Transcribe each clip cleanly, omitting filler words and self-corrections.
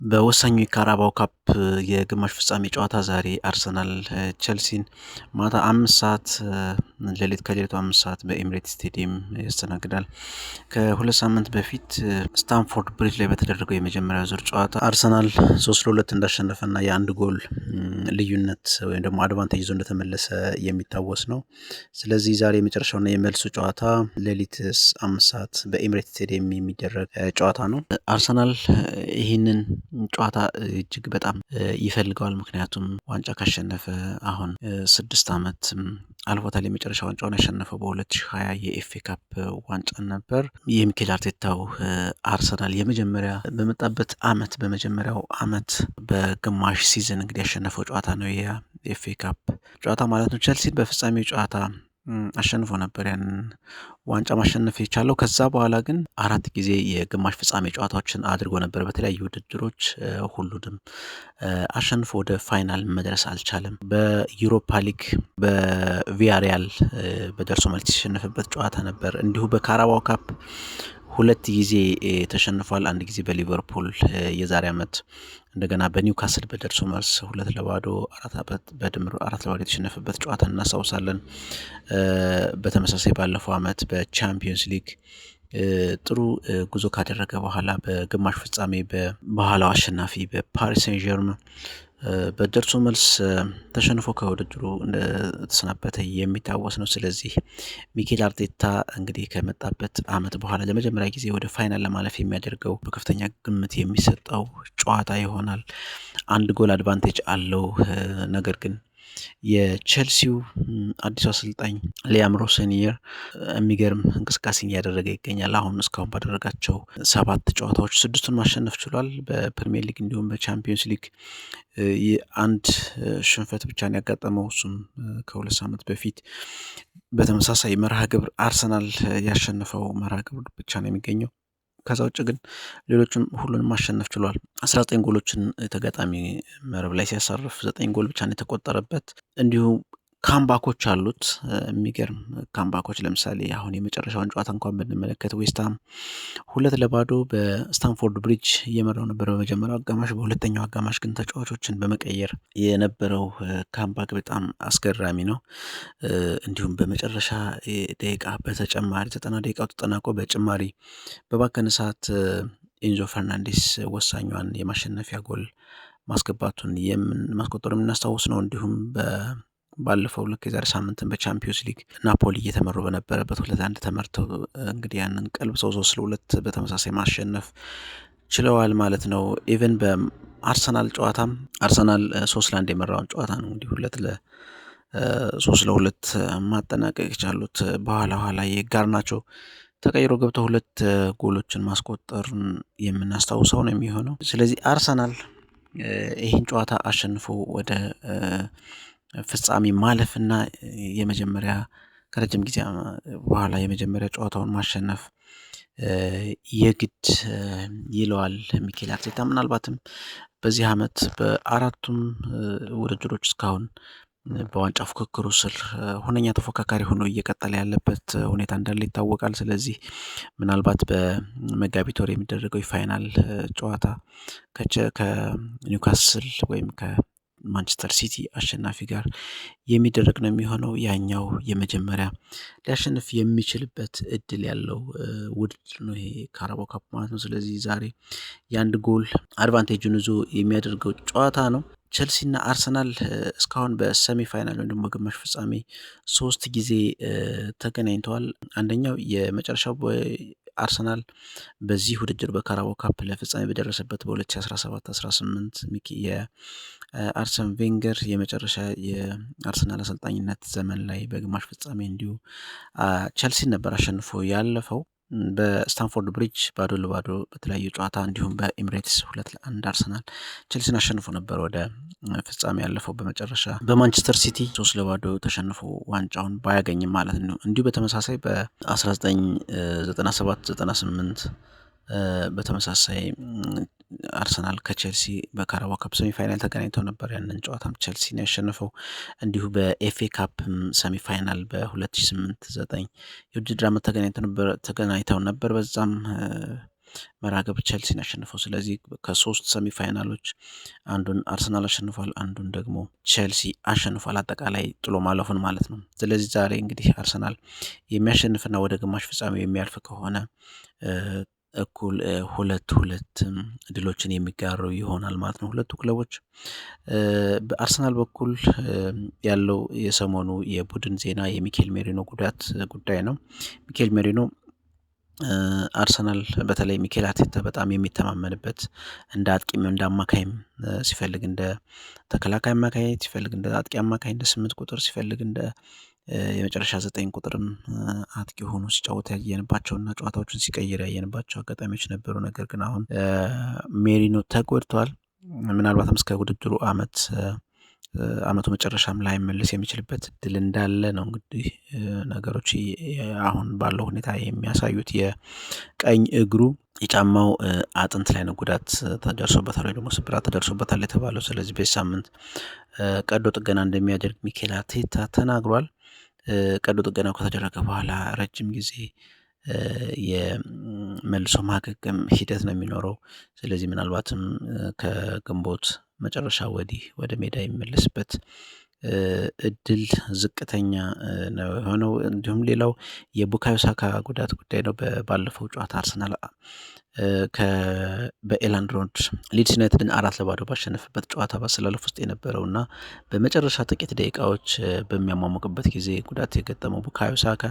በወሳኙ የካራባው ካፕ የግማሽ ፍጻሜ ጨዋታ ዛሬ አርሰናል ቸልሲን ማታ 5 ሰዓት፣ ሌሊት ከሌሊቱ 5 ሰዓት በኤምሬት ስቴዲየም ያስተናግዳል። ከ2 ሳምንት በፊት ስታንፎርድ ብሪጅ ላይ በተደረገው የመጀመሪያው ዙር ጨዋታ አርሰናል 3-2 እንዳሸነፈና የአንድ ጎል ልዩነት ወይም ደግሞ advantage ይዞ እንደተመለሰ የሚታወስ ነው። ስለዚህ ዛሬ የመጨረሻውና የመልሱ ጨዋታ ሌሊት 5 ሰዓት በኤምሬት ስቴዲየም የሚደረግ ጨዋታ ነው። አርሰናል ይህንን ጨዋታ እጅግ በጣም ይፈልገዋል። ምክንያቱም ዋንጫ ካሸነፈ አሁን 6 ዓመት አልፎታል። የመጨረሻ ዋንጫውን ያሸነፈው በ2020 የኤፍኤ ካፕ ዋንጫ ነበር። የሚኬል አርቴታው አርሰናል የመጀመሪያ በመጣበት አመት፣ በመጀመሪያው አመት በግማሽ season እንግዲህ ያሸነፈው ጨዋታ ነው የኤፍኤ ካፕ ጨዋታ ማለት ነው። ቸልሲን በፍጻሜው ጨዋታ አሸንፎ ነበር ያንን ዋንጫ ማሸነፍ የቻለው። ከዛ በኋላ ግን አራት ጊዜ የግማሽ ፍጻሜ ጨዋታዎችን አድርጎ ነበር በተለያዩ ውድድሮች፣ ሁሉንም አሸንፎ ወደ final መድረስ አልቻለም። በዩሮፓ ሊግ በቪያሪያል በደርሶ መልስ የተሸነፈበት ጨዋታ ነበር። እንዲሁ በካራባው ካፕ ሁለት ጊዜ ተሸንፏል። አንድ ጊዜ በሊቨርፑል የዛሬ ዓመት፣ እንደገና በኒውካስል በደርሶ መልስ 2-0፣ በድምሩ 4-0 የተሸነፈበት ጨዋታ እናስታውሳለን። በተመሳሳይ ባለፈው ዓመት በቻምፒየንስ ሊግ ጥሩ ጉዞ ካደረገ በኋላ በግማሽ ፍጻሜ በኋላው አሸናፊ በፓሪስ ሴን ዠርም በደርሶ መልስ ተሸንፎ ከውድድሩ እንደተሰናበተ የሚታወስ ነው። ስለዚህ ሚኬል አርቴታ እንግዲህ ከመጣበት አመት በኋላ ለመጀመሪያ ጊዜ ወደ final ለማለፍ የሚያደርገው በከፍተኛ ግምት የሚሰጠው ጨዋታ ይሆናል። አንድ ጎል advantage አለው። ነገር ግን የቼልሲው አዲሱ አሰልጣኝ ሊያም ሮሴኒየር የሚገርም እንቅስቃሴ እያደረገ ይገኛል። አሁን እስካሁን ባደረጋቸው ሰባት ጨዋታዎች ስድስቱን ማሸነፍ ችሏል። በፕሪሚየር ሊግ እንዲሁም በቻምፒዮንስ ሊግ አንድ ሽንፈት ብቻ ነው ያጋጠመው፣ እሱም ከ2 ሳምንት በፊት በተመሳሳይ መርሃ ግብር አርሰናል ያሸነፈው መርሃ ግብር ብቻ ነው የሚገኘው። ከዛ ውጭ ግን ሌሎቹን ሁሉንም ማሸነፍ ችሏል። 19 ጎሎችን ተጋጣሚ መረብ ላይ ሲያሳርፍ 9 ጎል ብቻ ነው የተቆጠረበት። እንዲሁም comeback ኦች አሉት፣ የሚገርም comeback ኦች። ለምሳሌ አሁን የመጨረሻውን ጨዋታ እንኳን ብንመለከት ዌስትሃም 2-0 በስታንፎርድ ብሪጅ እየመራው ነበር በመጀመሪያው አጋማሽ። በሁለተኛው አጋማሽ ግን ተጫዋቾችን በመቀየር የነበረው comeback በጣም አስገራሚ ነው። እንዲሁም በመጨረሻ ደቂቃ በተጨማሪ፣ 90 ደቂቃው ተጠናቆ በጭማሪ በባከነ ሰዓት ኤንዞ ፈርናንዴስ ወሳኟን የማሸነፊያ ጎል ማስገባቱን ማስቆጠሩ የምናስታውስ ነው። እንዲሁም ባለፈው ልክ የዛሬ ሳምንትን በቻምፒዮንስ ሊግ ናፖሊ እየተመሩ በነበረበት 2-1 ተመርተው እንግዲህ ያንን ቀልብሰው 3-2 በተመሳሳይ ማሸነፍ ችለዋል ማለት ነው። Even በአርሰናል ጨዋታም አርሰናል 3-1 የመራውን ጨዋታ ነው እንግዲህ ሁለት ለ 3-2 ማጠናቀቅ የቻሉት። በኋላ ኋላ የጋርናቾ ተቀይሮ ገብተው ሁለት ጎሎችን ማስቆጠሩን የምናስታውሰው ነው የሚሆነው። ስለዚህ አርሰናል ይህን ጨዋታ አሸንፎ ወደ ፍጻሜ ማለፍና የመጀመሪያ ከረጅም ጊዜ በኋላ የመጀመሪያ ጨዋታውን ማሸነፍ የግድ ይለዋል ሚኬል አርቴታ። ምናልባትም በዚህ ዓመት በአራቱም ውድድሮች እስካሁን በዋንጫ ፉክክሩ ስር ሁነኛ ተፎካካሪ ሆኖ እየቀጠለ ያለበት ሁኔታ እንዳለ ይታወቃል። ስለዚህ ምናልባት በመጋቢት ወር የሚደረገው የ final ጨዋታ ከኒውካስል ወይም ከማንቸስተር ሲቲ አሸናፊ ጋር የሚደረግ ነው የሚሆነው። ያኛው የመጀመሪያ ሊያሸንፍ የሚችልበት እድል ያለው ውድድር ነው ይሄ ካራባው ካፕ ማለት ነው። ስለዚህ ዛሬ የአንድ ጎል advantage ኡን ይዞ የሚያደርገው ጨዋታ ነው። ቸልሲና አርሰናል እስካሁን በ semi final ወይም ደግሞ ግማሽ ፍጻሜ ሶስት ጊዜ ተገናኝተዋል። አንደኛው የመጨረሻው አርሰናል በዚህ ውድድር በካራባው ካፕ ለፍጻሜ በደረሰበት በ2017-18 ሚኪ የአርሰን ቬንገር የመጨረሻ የአርሰናል አሰልጣኝነት ዘመን ላይ በግማሽ ፍጻሜ እንዲሁ ቸልሲን ነበር አሸንፎ ያለፈው። በስታንፎርድ ብሪጅ 0-0 በተለያዩ ጨዋታ እንዲሁም በኤምሬትስ 2-1 አርሰናል ቸልሲን አሸንፎ ነበር ወደ ፍጻሜ ያለፈው። በመጨረሻ በማንቸስተር ሲቲ 3-0 ተሸንፎ ዋንጫውን ባያገኝም ማለት ነው። እንዲሁ በተመሳሳይ በ1997-98 በተመሳሳይ አርሰናል ከቼልሲ በካራባው ካፕ semi final ተገናኝተው ነበር። ያንን ጨዋታም ቼልሲ ነው ያሸነፈው። እንዲሁ በኤፍኤ ካፕ semi final በ2008-9 የውድድር ዓመት ተገናኝተው ነበር። በዛም መርሃ ግብር ቸልሲን አሸንፈው፣ ስለዚህ ከሶስት semi final ኦች አንዱን አርሰናል አሸንፏል፣ አንዱን ደግሞ ቸልሲ አሸንፏል። አጠቃላይ ጥሎ ማለፉን ማለት ነው። ስለዚህ ዛሬ እንግዲህ አርሰናል የሚያሸንፍና ወደ ግማሽ ፍጻሜው የሚያልፍ ከሆነ እኩል 2-2 ድሎችን የሚጋሩ ይሆናል ማለት ነው ሁለቱ ክለቦች። በአርሰናል በኩል ያለው የሰሞኑ የቡድን ዜና የሚኬል ሜሪኖ ጉዳት ጉዳይ ነው። ሚኬል ሜሪኖ አርሰናል በተለይ ሚኬል አርቴታ በጣም የሚተማመንበት፣ እንደ አጥቂም እንደ አማካይም ሲፈልግ፣ እንደ ተከላካይ አማካይ ሲፈልግ፣ እንደ አጥቂ አማካይ፣ እንደ 8 ቁጥር ሲፈልግ፣ እንደ የመጨረሻ 9 ቁጥርም አጥቂ ሆኖ ሲጫወት ያየንባቸውና ጨዋታዎችን ሲቀይር ያየንባቸው አጋጣሚዎች ነበሩ። ነገር ግን አሁን ሜሪኖ ተጎድቷል። ምናልባትም እስከ ውድድሩ አመቱ መጨረሻም ላይ መልስ የሚችልበት እድል እንዳለ ነው እንግዲህ ነገሮች አሁን ባለው ሁኔታ የሚያሳዩት። የቀኝ እግሩ የጫማው አጥንት ላይ ነው ጉዳት ተደርሶበታል ወይ ደግሞ ስብራት ተደርሶበታል የተባለው። ስለዚህ በዚህ ሳምንት ቀዶ ጥገና እንደሚያደርግ ሚኬል አርቴታ ተናግሯል። ቀዶ ጥገናው ከተደረገ በኋላ ረጅም ጊዜ የመልሶ ማገገም ሂደት ነው የሚኖረው። ስለዚህ ምናልባትም ከግንቦት መጨረሻ ወዲህ ወደ ሜዳ የሚመለስበት እድል ዝቅተኛ ነው የሆነው። እንዲሁም ሌላው የቡካዮ ሳካ ጉዳት ጉዳይ ነው። ባለፈው ጨዋታ አርሰናል በኤላንድ ሮድ ሊድስ ዩናይትድን 4-0 ባሸነፈበት ጨዋታ በአሰላለፍ ውስጥ የነበረው እና በመጨረሻ ጥቂት ደቂቃዎች በሚያሟሙቅበት ጊዜ ጉዳት የገጠመው ቡካዮ ሳካ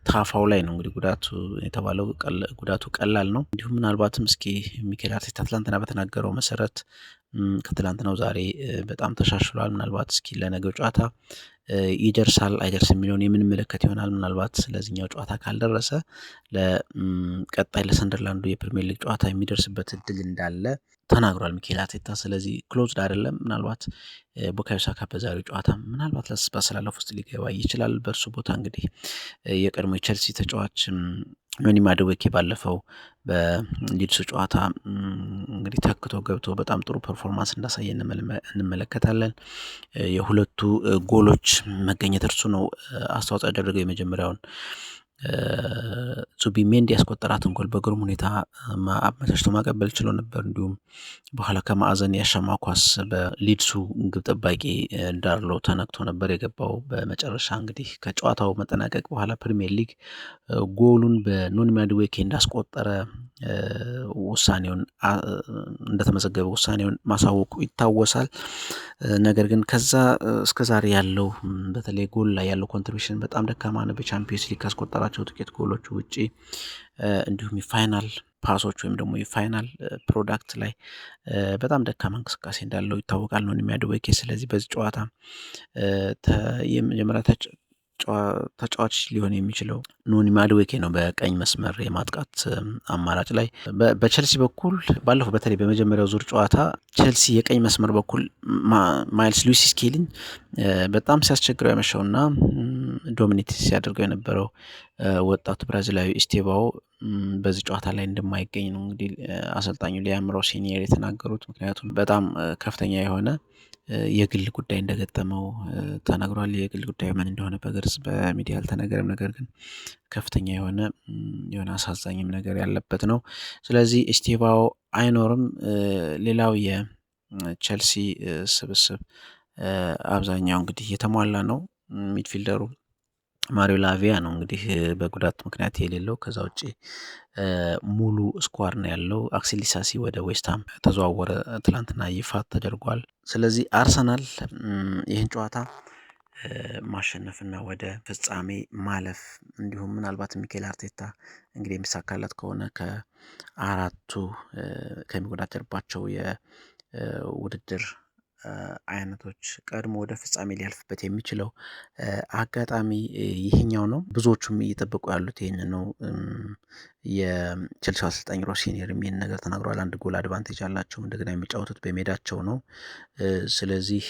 ታፋው ላይ ነው እንግዲህ ጉዳቱ የተባለው፣ ጉዳቱ ቀላል ነው። እንዲሁም ምናልባትም እስኪ ሚኬል አርቴታ ትላንትና በተናገረው መሰረት ከትላንትናው ዛሬ በጣም ተሻሽሏል። ምናልባት እስኪ ለነገው ጨዋታ ይደርሳል አይደርስ የሚለውን የምንመለከት ይሆናል። ምናልባት ለዚህኛው ጨዋታ ካልደረሰ ለቀጣይ ለሰንደርላንዱ የፕሪሚየር ሊግ ጨዋታ የሚደርስበት እድል እንዳለ ተናግሯል ሚኬል አርቴታ። ስለዚህ closed አይደለም። ምናልባት ቡካዮ ሳካ በዛሬው ጨዋታ ምናልባት በአሰላለፍ ውስጥ ሊገባ ይችላል። በእርሱ ቦታ እንግዲህ የቀድሞ የቸልሲ ተጫዋች ኖኒ ማዱዌኬ ባለፈው በሊድሱ ጨዋታ እንግዲህ ተክቶ ገብቶ በጣም ጥሩ performance እንዳሳየ እንመለከታለን። የሁለቱ ጎሎች መገኘት እርሱ ነው አስተዋጽኦ ያደረገው። የመጀመሪያውን ዙቢሜንዲ ያስቆጠራትን ጎል በግሩም ሁኔታ አመቻችቶ ማቀበል ችሎ ነበር። እንዲሁም በኋላ ከማዕዘን ያሻማ ኳስ በሊድሱ ግብ ጠባቂ ዳርሎ ተነክቶ ነበር የገባው። በመጨረሻ እንግዲህ ከጨዋታው መጠናቀቅ በኋላ ፕሪሚየር ሊግ ጎሉን በኖኒ ማዱዌኬ እንዳስቆጠረ ውሳኔውን እንደተመዘገበ ውሳኔውን ማሳወቁ ይታወሳል። ነገር ግን ከዛ እስከ ዛሬ ያለው በተለይ ጎል ላይ ያለው contribution በጣም ደካማ ነው። በቻምፒየንስ ሊግ ካስቆጠራቸው ጥቂት ጎሎች ውጪ እንዲሁም የ final pass ኦች ወይም ደግሞ የ final product ላይ በጣም ደካማ እንቅስቃሴ እንዳለው ይታወቃል ኖኒ ማዱዌኬ። ስለዚህ በዚህ ጨዋታ የመጀመሪያ ተጫዋች ሊሆን የሚችለው ኖኒ ማዱዌኬ ነው በቀኝ መስመር የማጥቃት አማራጭ ላይ። በቸልሲ በኩል ባለፈው በተለይ በመጀመሪያው ዙር ጨዋታ ቸልሲ የቀኝ መስመር በኩል ማይልስ ሉዊስ ስኬሊን በጣም ሲያስቸግረው ያመሸውና dominate ሲያደርገው የነበረው ወጣቱ ብራዚላዊ ኢስቴቫኦ በዚህ ጨዋታ ላይ እንደማይገኝ ነው እንግዲህ አሰልጣኙ ሊያም ሮሴኒየር የተናገሩት። ምክንያቱም በጣም ከፍተኛ የሆነ የግል ጉዳይ እንደገጠመው ተነግሯል። የግል ጉዳዩ ምን እንደሆነ በግልጽ በሚዲያ አልተነገረም። ነገር ግን ከፍተኛ የሆነ አሳዛኝም ነገር ያለበት ነው። ስለዚህ ኢስቴቫኦ አይኖርም። ሌላው የቸልሲ ስብስብ አብዛኛው እንግዲህ የተሟላ ነው። Midfielder ኡ ማሪዮ ላቪያ ነው እንግዲህ በጉዳት ምክንያት የሌለው፣ ከዛ ውጪ ሙሉ squad ነው ያለው። አክሴል ዲሳሲ ወደ ዌስትሃም ተዘዋወረ፣ ትላንትና ይፋ ተደርጓል። ስለዚህ አርሰናል ይህን ጨዋታ ማሸነፍና ወደ ፍጻሜ ማለፍ እንዲሁም ምናልባት ሚኬል አርቴታ እንግዲህ የሚሳካለት ከሆነ ከአራቱ ከሚወዳደርባቸው የውድድር አይነቶች ቀድሞ ወደ ፍጻሜ ሊያልፍበት የሚችለው አጋጣሚ ይሄኛው ነው። ብዙዎቹም እየጠበቁ ያሉት ይሄንን ነው። የቼልሲ አሰልጣኝ ሮሴኒየርም ይሄን ነገር ተናግሯል። አንድ ጎል advantage አላቸው። እንደገና የሚጫወቱት በሜዳቸው ነው። ስለዚህ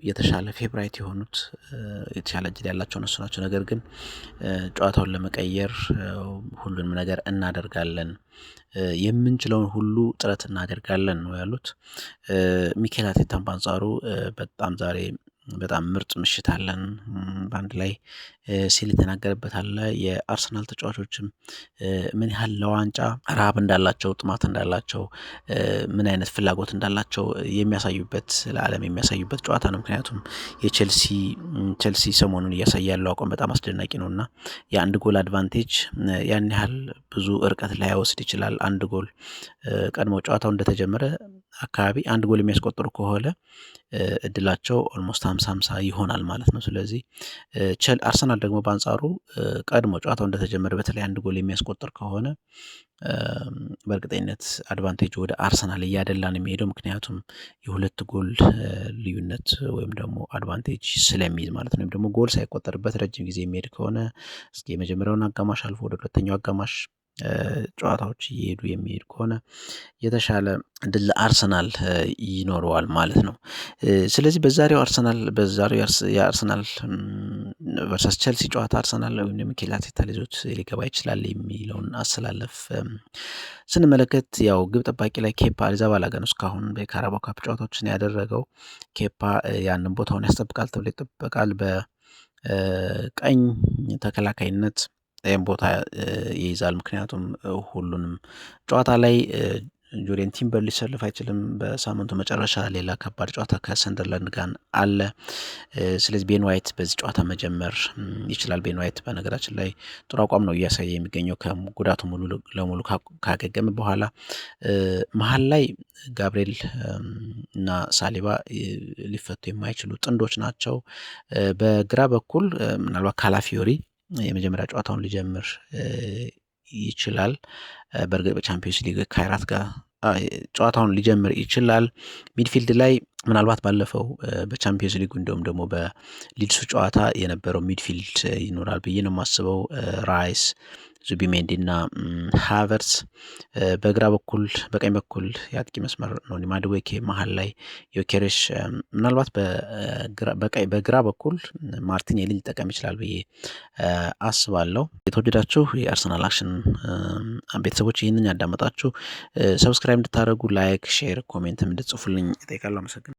የተሻለ favorite የሆኑት፣ የተሻለ እድል ያላቸው እነሱ ናቸው። ነገር ግን ጨዋታውን ለመቀየር ሁሉንም ነገር እናደርጋለን፣ የምንችለውን ሁሉ ጥረት እናደርጋለን ነው ያሉት። ሚኬል አርቴታም በአንጻሩ በጣም ዛሬ በጣም ምርጥ ምሽት አለን በአንድ ላይ ሲል የተናገረበት አለ። የአርሰናል ተጫዋቾችም ምን ያህል ለዋንጫ ረሃብ እንዳላቸው፣ ጥማት እንዳላቸው፣ ምን አይነት ፍላጎት እንዳላቸው የሚያሳዩበት፣ ለዓለም የሚያሳዩበት ጨዋታ ነው። ምክንያቱም የቼልሲ ቼልሲ ሰሞኑን እያሳየ ያለው አቋም በጣም አስደናቂ ነው እና የአንድ ጎል advantage ያን ያህል ብዙ እርቀት ላይወስድ ይችላል። አንድ ጎል ቀድሞ ጨዋታው እንደተጀመረ አካባቢ አንድ ጎል የሚያስቆጥሩ ከሆነ እድላቸው almost 50-50 ይሆናል ማለት ነው። ስለዚህ አርሰናል ደግሞ በአንጻሩ ቀድሞ ጨዋታው እንደተጀመረ በተለይ አንድ ጎል የሚያስቆጥር ከሆነ በእርግጠኝነት advantage ወደ አርሰናል እያደላ ነው የሚሄደው። ምክንያቱም የሁለት ጎል ልዩነት ወይም ደግሞ advantage ስለሚይዝ ማለት ነው። ወይም ደግሞ ጎል ሳይቆጠርበት ረጅም ጊዜ የሚሄድ ከሆነ፣ እስኪ የመጀመሪያውን አጋማሽ አልፎ ወደ ሁለተኛው አጋማሽ ጨዋታዎች እየሄዱ የሚሄድ ከሆነ የተሻለ ድል ለአርሰናል ይኖረዋል ማለት ነው። ስለዚህ በዛሬው የአርሰናል versus ቸልሲ ጨዋታ አርሰናል ወይም ሚኬል አርቴታ ይዞት ሊገባ ይችላል የሚለውን አሰላለፍ ስንመለከት፣ ያው ግብ ጠባቂ ላይ ኬፓ አሪዛባላጋ ነው እስካሁን በካራባኦ ካፕ ጨዋታዎችን ያደረገው። ኬፓ ያንን ቦታውን ያስጠብቃል ተብሎ ይጠበቃል። በቀኝ ተከላካይነት ይህን ቦታ ይይዛል። ምክንያቱም ሁሉንም ጨዋታ ላይ ጁሪየን ቲምበር ሊሰልፍ አይችልም። በሳምንቱ መጨረሻ ሌላ ከባድ ጨዋታ ከሰንደርላንድ ጋር አለ። ስለዚህ ቤን ዋይት በዚህ ጨዋታ መጀመር ይችላል። ቤን ዋይት በነገራችን ላይ ጥሩ አቋም ነው እያሳየ የሚገኘው ከጉዳቱ ሙሉ ለሙሉ ካገገመ በኋላ። መሀል ላይ ጋብርኤል እና ሳሊባ ሊፈቱ የማይችሉ ጥንዶች ናቸው። በግራ በኩል ምናልባት ካላፊዮሪ የመጀመሪያ ጨዋታውን ሊጀምር ይችላል። በእርግጥ በቻምፒዮንስ ሊግ ካይራት ጋር ጨዋታውን ሊጀምር ይችላል። Midfield ላይ ምናልባት ባለፈው በቻምፒዮንስ ሊጉ እንዲሁም ደግሞ በሊድሱ ጨዋታ የነበረው midfield ይኖራል ብዬ ነው የማስበው። ራይስ፣ ዙቢሜንዲ እና ሃቨርትስ በግራ በኩል፣ በቀኝ በኩል የአጥቂ መስመር ኖኒ ማድዌኬ፣ መሀል ላይ ዮኬሬሽ፣ ምናልባት በግራ በኩል ማርቲኔሊ ሊጠቀም ይችላል ብዬ አስባለሁ። የተወደዳችሁ የአርሰናል አክሽን ቤተሰቦች፣ ይህንን ያዳመጣችሁ subscribe እንድታደርጉ፣ like፣ share፣ comment እንድትጽፉልኝ እጠይቃለሁ። አመሰግናለሁ።